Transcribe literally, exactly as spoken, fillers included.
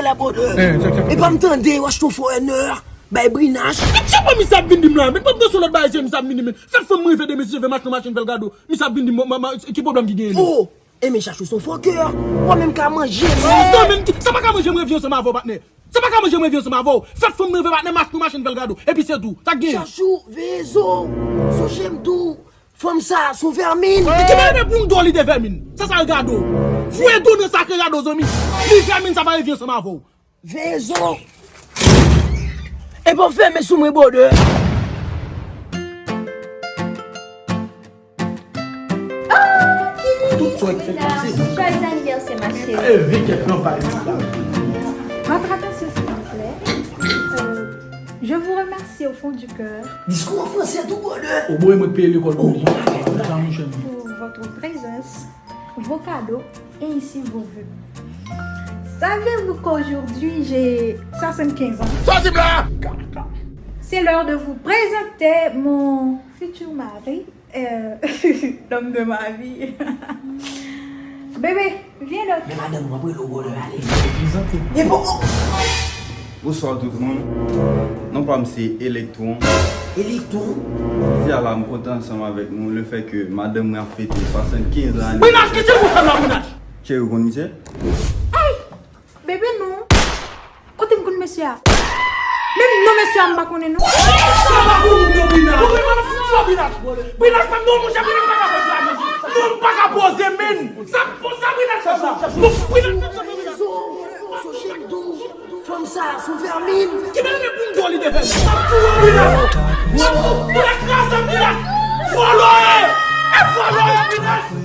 la, brother. E pa m tande, w achte yon fò ènè, bay Brinache. Ki pwoblèm misye ap vin di m la? Men pwoblèm se lòt bagay, se misye ap vin di m. Fè fanm mwen rive de mesye, fè machin, machin, fè l gado. Misye ap vin di m, ma, ma, ki pwoblèm ki genyen? Oh, e men Chachou se yon fòkè. Ou pa menm ka manje, men. Non, men sa pa ka manje, mwen viv ansanm avè w, patnè. Sa pa ka manje, mwen viv ansanm avè w. Fè fanm mwen rive, patnè, machin, machin, fè l gado. Epi se tou. Sa k genyen? Chachou, veye zo w. Sonje m di w. Fanm sa, se yon vèmin. Ki bagay pou m di w li te vèmin? Sa, sa l gado. Voye tou nan sakre gado, zanmi. Li vèmin, sa pa revi ansanm avè w. Veye zo. E pa fèmen sou mwen, brother. Tout sa w fè pase. Joyeux anniversaire, ma chérie. E vin kèk nan pale tout la. Votre attention, s'il vous plaît. Euh, je vous remercie au fond du cœur. Diskou an fransè tou, brother. O bon, e mwen k peye lekòl pou ou. Sa, monchè. Pour votre présence, vos cadeaux et ainsi vos vœux. Savez-vous qu'aujourd'hui, j'ai soixante-quinze ans? Sòti la! C'est l'heure de vous présenter mon futur mari, euh, l'homme de ma vie. Bébé, viens donc. Men madanm mwen, brelo, brother, ale. Prezante. E poko. Bonswa tout moun. Non pa m se Electron. Electron? Jodi a la, m kontan ansanm avèk nou, le fè ke madanm mwen ap fete swasannkenz ane. Brinache, ki tchè pou fè la, Brinache? Cheri, ou konn misye? Ay! Bebe, non. Kote m konn mesye a? Menm non mesye a, m pa konnen, non. Sa pa pou ou, non, Brinache. Ou menm ap fouti, Brinache. Brinache, non, monchè, Brinache pa ka fè sa, non. Non, m pa ka poze, men. Sa, pou sa, Brinache fè sa. Non, Brinache fè sa, Brinache. Fanm sa, se yon vèmin. Ki bagay pou m di w li te fè? M ap touye w, Brinache. M ap touye w, Brinache. Vòlò e! E vòlò e, Brinache.